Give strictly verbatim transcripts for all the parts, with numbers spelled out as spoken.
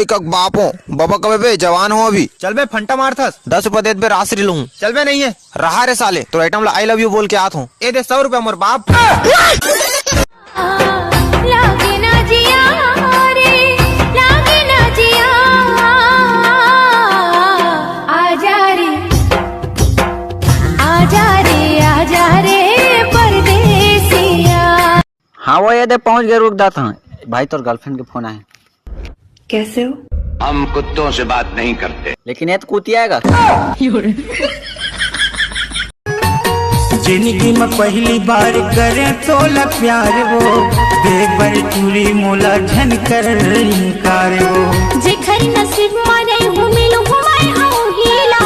कक बाप हो, बबा कबे बे, जवान हो अभी। चल बे, फंटा मारथस। दस रुपया देत बे, रास री लूं। चल बे, नहीं है। रहा रे साले, तोर आइटम ला I love you बोल के आत हूँ। ए दे सौ रुपया मोर बाप। लागे ना जिया रे, लागे ना जिया। आजा रे, आजा रे, आजा रे परदेसिया। हाँ, वो ये दे पहुंच गए, रुक जाता हूँ। भाई, तोर गर्लफ्रेंड के फोन आए। कैसे हो? हम कुत्तों से बात नहीं करते। लेकिन ये तो कुतिया आएगा। जिंदगी में पहली बार करे तोला प्यार वो, दे बर चूड़ी मोला झन कर इनकार वो। जेखर नसीब में नहीं हूँ मिलूँ हूँ मैं हूँ हीला,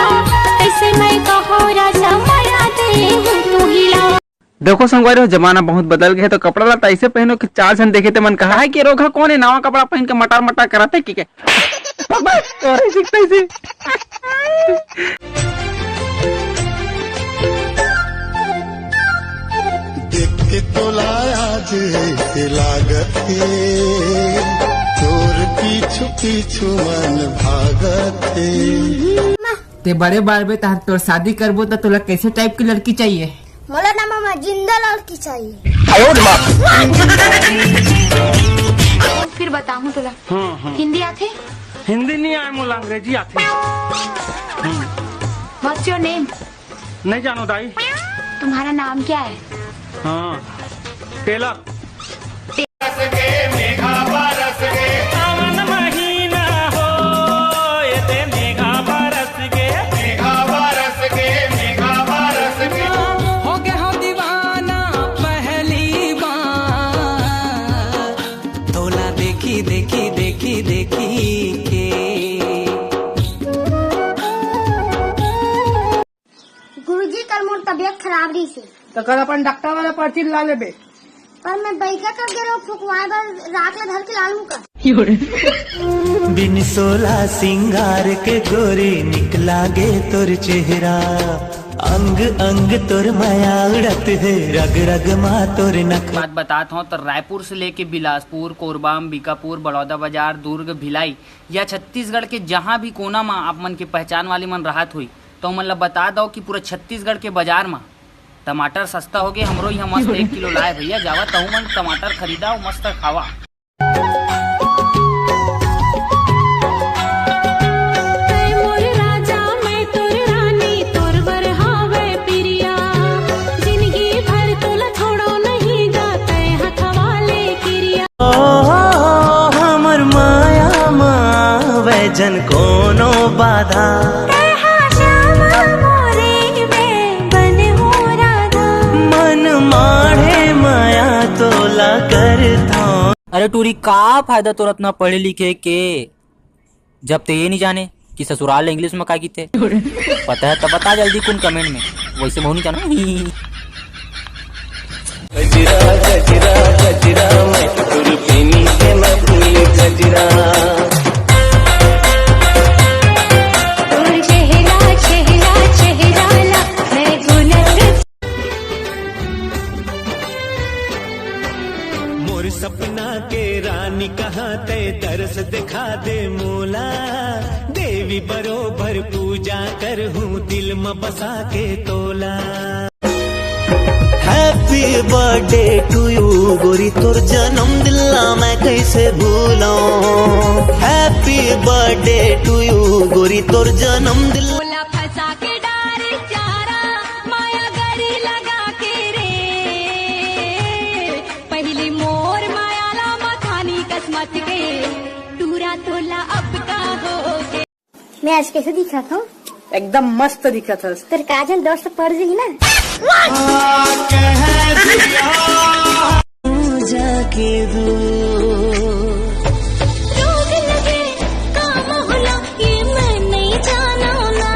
ऐसे मैं कहो राजा मया दे हूँ तू हीला। देखो संगवारी हो, जमाना बहुत बदल गए, तो कपड़ा लत्ता ऐसे पहनो कि चार झन देखे ते मन कहा है कि रोग है कौन है, नवा कपड़ा पहन के मटार मटार कराते कि के। तोरे सीखते से। देख के तोला आज ऐसे लागत हे, तोर पीछू पीछू मन भागत हे। ते बड़े बार बे तहन तोर शादी करबो त तोला कैसे टाइप की लड़की चाहिए? मोला ना मामा, जिंदा लड़की चाहिए। फिर बताऊं तोला। हम्म, हम्म। हिंदी आथे? हिंदी नहीं आए मोला, अंग्रेजी आथे। हम्म। What's your name? नहीं जानो दाई। तुम्हारा नाम क्या है? हाँ, टेलर। सावन महीना हो, एते मेघा बरस गे। हो गया हो दीवाना पहली बार, तोला देखी, देखी, देखी, देखी के। गुरुजी, कल मोर तबीयत खराब रहिस हे। त कल अपन डॉक्टर वाला पर्ची ला लेबे। पर मैं बइगा कर गे रहो फुकवाए बर राख ला धर के लालू का। बिन सोला सिंगार के गोरी निकला गे तोर चेहरा, अंग अंग तोर माया उड़त हे, रग रग मा तोर नख। बात बतात हूँ तो रायपुर से लेके बिलासपुर, कोरबा, अंबिकापुर, बलौदाबाजार, दुर्ग, भिलाई या छत्तीसगढ़ के जहाँ भी कोना मा आप मन के पहचान वाली मन रहत होई, त ओमन ला बता दव कि पूरा छत्तीसगढ़ के बाजार म टमाटर सस्ता होगे। हमरो इहाँ मस्त एक किलो लाए भैया, जावा तहू मन टमाटर खरीदा अउ मस्त खावा। तै मोर राजा, मैं तोर रानी, तोर बर हावै पिरिया। जिनगी भर तोला छोड़ो नहीं गा, तै हथवा ले किरिया। ओ, हमर माया मा आवे जन कोनो बाधा। तैहा श्याम मोरे में बन हो राधा। मन माढ़े माया तोला करथौं। अरे टूरी, का फायदा तोर अतना पढ़े लिखे के, जब ते ये नहीं जाने कि ससुराल इंग्लिश में का किथे। पता है तो बता जल्दी कुन कमेंट में, वैसे मैं नहीं जाना। गजरा, गजरा, गजरा, मैं तुर पीनी के मैं फूल गजरा। तोर चेहरा, चेहरा, चेहरा ला मैं गुनत। मोर सपना के रानी कहाँ तै दरस दिखा दे मोला। देवी बरोबर पूजा करहूँ दिल म बसा के तोला। Happy birthday to you गोरी, तोर जन्मदिन ला मैं कैसे भूलूं। Happy birthday to you गोरी, तोर जन्मदिन। मोला फंसा के डारे चारा, माया गरी लगा के रे। पहली मोर माया ला मखानी कस मच गे, टूरा तोला अब का होगे। मैं आज कैसे दिखत हूँ? एकदम मस्त दिखत हस। तोर काजल दोस्त पड़ जाही ना। जाके दो। रोग लगे, काम होला, ये मैं नहीं जाना ना।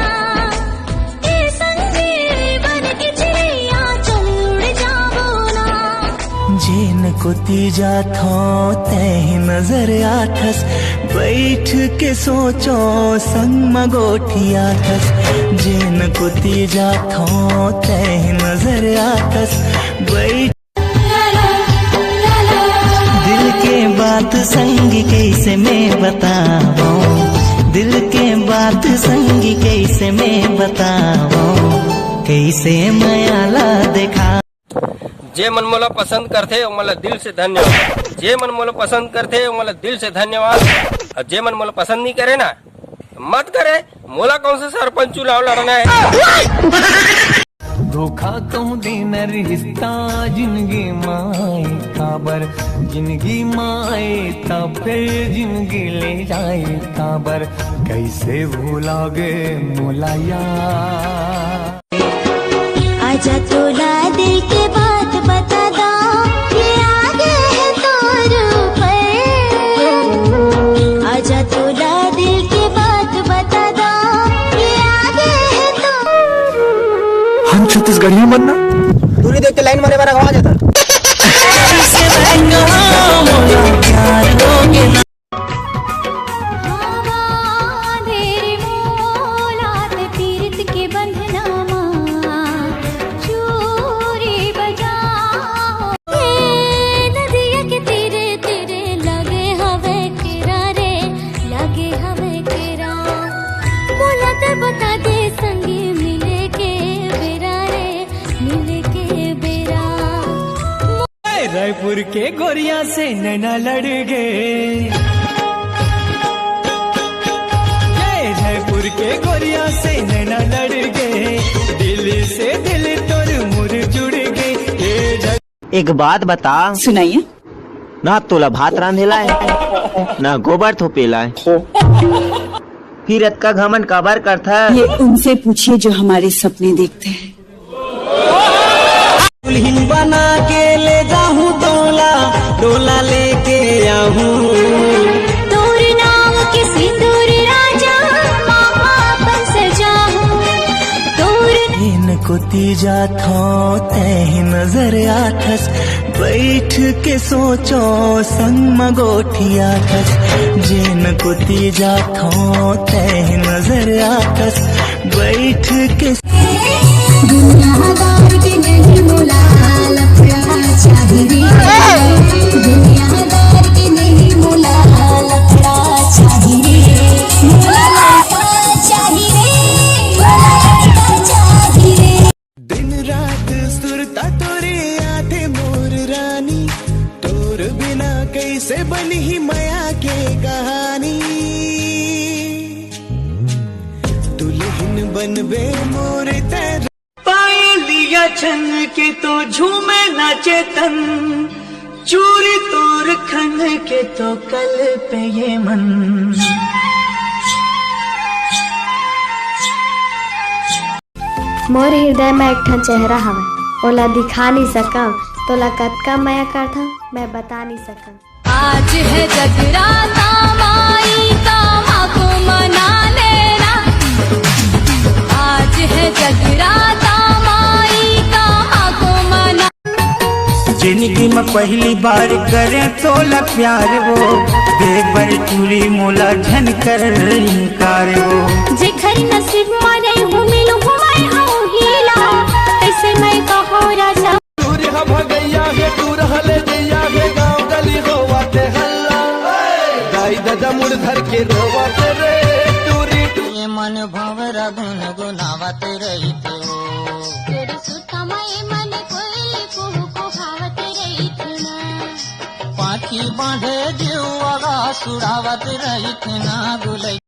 ए संजीवन की चिड़िया, चल उड़ जाबो ना। जेन कोती जाथौं, तैं ही नजर आथस। बैठ के सोचौं, संग म गोठियाथस। जेन कोती जाथौं, तैं ही नजर आथस। बैठ दिल के बात संग कैसे मैं बतावौं। संगी कैसे मैं बतावं, कैसे मया ला देखा। जे मन मोला पसंद करथे, ओमन ला दिल से धन्यवाद। जे मन मोला पसंद करथे, ओमन ला दिल से धन्यवाद। अउ जे मन मोला पसंद नहीं करे ना, मत करे। मोला कौन सा सरपंच चुनाव लड़ना है? धोखा कहूँ देना रिश्ता जिंदगी माए काबर, जिंदगी माए तब फिर जिंदगी ले जाए काबर, कैसे भुला गे मोला यार। आजा तोला दिल के बात बता दो, ये आगे है तोर ऊपर। आजा तोला दिल के बात बता दो, ये आगे है तो हम छत्तीसगढ़िया मन ना। दूरी देख के लाइन मारे वाला आवाज आता। तीरथ के बंधना मा चूरी बजाओ। हे नदिया के तीरे तीरे लगे हवे केरा रे, लगे हवे केरा। मोला ते बता दे संगी मिले के बेरा रे, मिले के बेरा। रायपुर के गोरिया से नैना लड़ गए। ए, रायपुर के गोरिया से नैना लड़ गए, दिल से दिल तोर मोर जुड़ गए। ए, एक बात बता। सुनाइए। ना तोला भात रांधे लाए, ना गोबर थोपे लाए, फिर अतका घमंड काबर करथा? ये उनसे पूछिए जो हमारे सपने देखते हैं। दुल्हन बना के ले जाहूँ तोला, डोला लेके आहूँ। तोर नाम के सिंदूर राजा, मामा अपन सजाहूँ। तोर जेन कोती जाथो, तैं ही नजर आथस, बैठ के सोचो, संग म गोठियाथस। जेन कोती जाथो, तैं ही नजर आथस, बैठ के। दुनियादार के नहीं मोला लफड़ा चाही रे। दुनियादार के नहीं मोला लफड़ा चाही रे। मोला लड़का चाही रे। मोला लड़का चाही रे। दिन रात सुरता तोरे आथे मोर रानी, तोर बिना कैसे बनही मया के कहानी। दुल्हन बनबे मोर ते। पायलिया छन के तो झूमे नाचे तन, चूरी तोर खन के तो कलपे ये मन। मोर हृदय म एक ठन चेहरा हवय, ओला दिखा नइ सकंव, तोला कतका मया करथंव, मैं बता नइ सकंव। आज है जगराता माई का माँ को मना लेना। आज है जगराता माई का माँ को मना। जिंदगी में पहली बार करे तोला प्यार वो, दे बर टूरी मोला झन कर इनकार वो। जेखर नसीब माने हूँ मिलूँ हूँ मैं हूँ हीला, ऐसे मैं कहो राजा। दूर ह भगैया हे, दूर ह ले जइया हे, गाँव गली होवत हे हल्ला। दाई ददा मुड़ धर के रोवत रे, टूरी टूरी। ये मन भंवरा गुनगुनावत रहिथे ओ। तोर सुरता म ये मन कोइली कुहू कुहावत रहिथे ना। पाँखी बांधे जीव आगा सुड़ावत रहिथे ना गुलई।